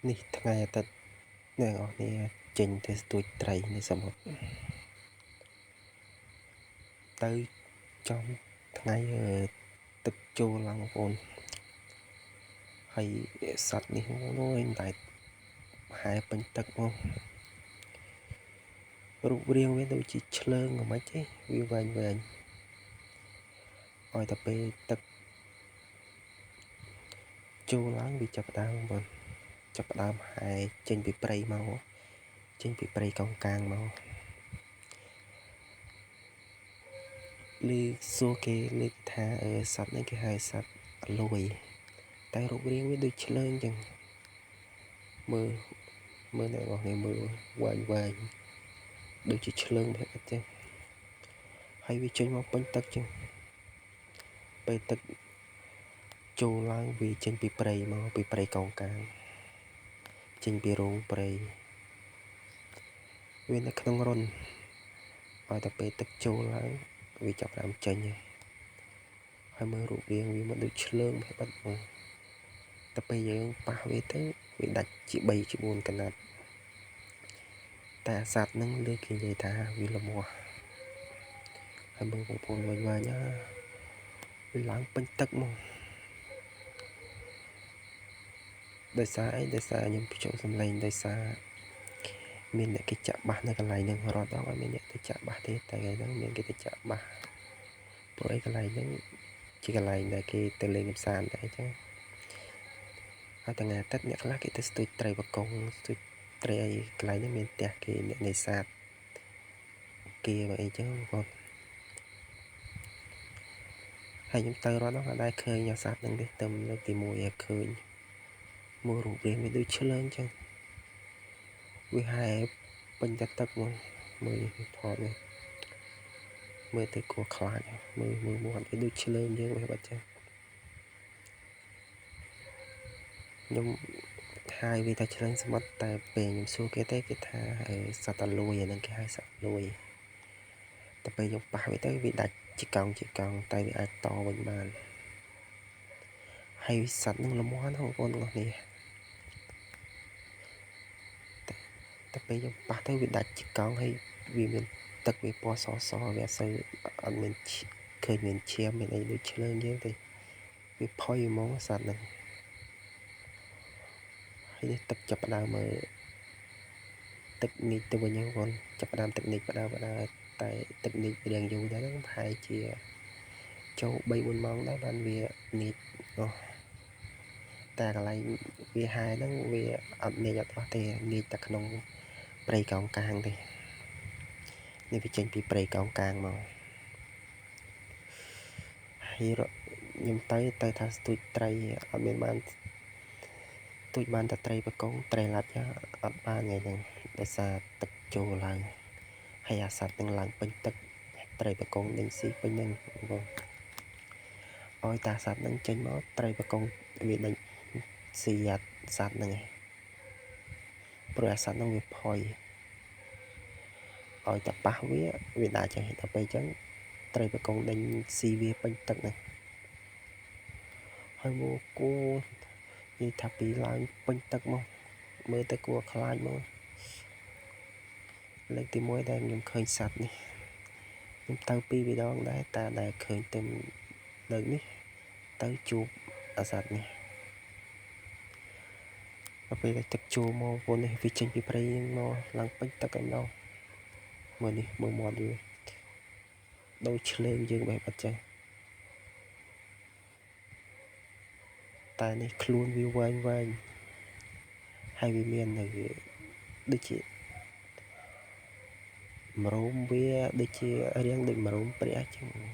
នេះថ្ងៃអាទិត្យអ្នកនរគ្នាចេញទៅស្ទួចត្រីនៅសមុទ្រទៅចំថ្ងៃទឹកចូលឡើងបងប្អូនហើយសត្វនេះអូយតែហែពេញទឹកមករូបរាងវាដូចជាឆ្លើងមិនទេវាវែងវែងឲ្យតែពេលទឹកចូលឡើងវាចាប់ដើមបងចាប់ដើមហែចេញពីព្រៃមកចេញពីព្រៃកោងកាងមកឬសួរគេលើកថាសត្វនេះគេហៅសត្វលួយតែរូបរាងវាដូចឆ្លើងចឹងមើលមើលអ្នកនរគ្នាមើលវែងវែងដូចជាឆ្លើងបែបអត់ទេហើយវាចេញមកពេញទឹកចឹងពេលទឹកចូលឡើងវាចេញពីព្រៃមកពីព្រៃកោងកាងចេញពីរោងព្រៃវានៅក្នុងរុនឲ្យតែពេលទឹកចូលឡើងវាចាប់ផ្ដើមចេញហើយមើលរូបរាងវាមកដូចឆ្លើងបែបអត់ហ្មងតែពេលយើងប៉ះវាទៅវាដាច់ជា3ជា4កណាត់តែអាសត្វហ្នឹងលើគេនិយាយថាវាលមាស់ហើយមើលបងប្អូនវិញវិញណាវាឡើងពេញទឹកមកដោយសារអីដោយសារខ្ញុំបញ្ចូលសំឡេងដោយសារមានអ្នកគេចាក់បាសនៅកន្លែងហ្នឹងរត់ដល់អត់មានអ្នកទៅចាក់បាសទេតែកន្លែងហ្នឹងមានគេទៅចាក់បាសព្រោះអីកន្លែងហ្នឹងជាកន្លែងដែលគេទៅលេងកម្សាន្តដែរអញ្ចឹងហើយថ្ងៃអាទិត្យអ្នកខ្លះគេទៅស្ទួចត្រីបកងស្ទួចត្រីអីកន្លែងហ្នឹងមានផ្ទះគេអ្នកនេសាទគេមកអីចឹងបងហើយខ្ញុំទៅរត់ដល់អត់ដែលឃើញអាសត្វហ្នឹងទេទៅលើកទី1ឲ្យឃើញមើលរូបរាងវាដូចឆ្លើងចឹងវាហែពេញតែទឹកមកមើលថតនេះមើលទៅគួរខ្លាចមើលមើលមាត់វាដូចឆ្លើងយើងបែបអត់ចឹងខ្ញុំហៅវាថាឆ្លើងសមុទ្រតែពេលខ្ញុំសួរគេទេគេថាសត្វអាលួយអាហ្នឹងគេហៅសត្វលួយតែពេលខ្ញុំប៉ះវាទៅវាដាច់ជាកង់ជាកង់តែវាអាចតវិញបានហើយសត្វហ្នឹងល្មមណាស់បងប្អូនទាំងអស់គ្នាតែពេលខ្ញុំប៉ះទៅវាដាច់ជាកង់ហើយវាមានទឹកវាពណ៌សសវាអត់សូវអត់មានឃើញមានឈាមមានអីដូចឆ្លើងយើងទេវាផុយហ្មងសត្វហ្នឹងហើយនេះទឹកចាប់ផ្ដើមមើលទឹកនីកទៅវិញហ្នឹងបងចាប់ផ្ដើមទឹកនីកបដើបដើតែទឹកនីករៀងយូរដែរហ្នឹងប្រហែលជាចូល3 4ម៉ោងដែរបានវានីកអស់តែកន្លែងវាហែហ្នឹងវាអត់នីកអត់អស់ទេនីកតែក្នុងព្រៃកោងកាងទេនេះវាចេញពីព្រៃកោងកាងមកហើយខ្ញុំទៅថាស្ទួចត្រីអត់មានបានទូចបានតែត្រីបកងត្រីឡាច់អត់បានថ្ងៃហ្នឹងដោយសារទឹកចូលឡើងហើយអាសត្វនឹងឡើងពេញទឹកត្រីបកងដេញស៊ីពេញហ្នឹងបងឲ្យតាសត្វហ្នឹងចេញមកត្រីបកងវាដេញស៊ីអាសត្វហ្នឹងឯងព្រោះអាសត្វហ្នឹងវាផុយឲ្យតែប៉ះវាវាដាច់ហើយដល់ពេលអញ្ចឹងត្រីបកងដេញស៊ីវាពេញទឹកហ្នឹងហើយមកគោនិយាយថាពីឡើងពេញទឹកមកមើលទៅគួរខ្លាចមកលើកទី1ដែលខ្ញុំឃើញសត្វនេះខ្ញុំទៅពីរដងដែរតែដែលឃើញទៅលើកនេះទៅជួបអាសត្វនេះដល់ពេលទឹកចូលមកពួកនេះវាចេញពីព្រៃមកឡើងពេញទឹកឯម្ដងមើលនេះមើលមាត់វាដូចឆ្លើងយើងបែបអត់ចឹងតែនេះខ្លួនវាវែងវែងហើយវាមាននៅដូចជាម្រោមវាដូចជារាងដូចម្រោមព្រះចឹងវា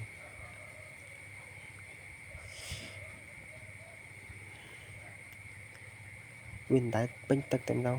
មិនដែលពេញទឹកតែម្ដង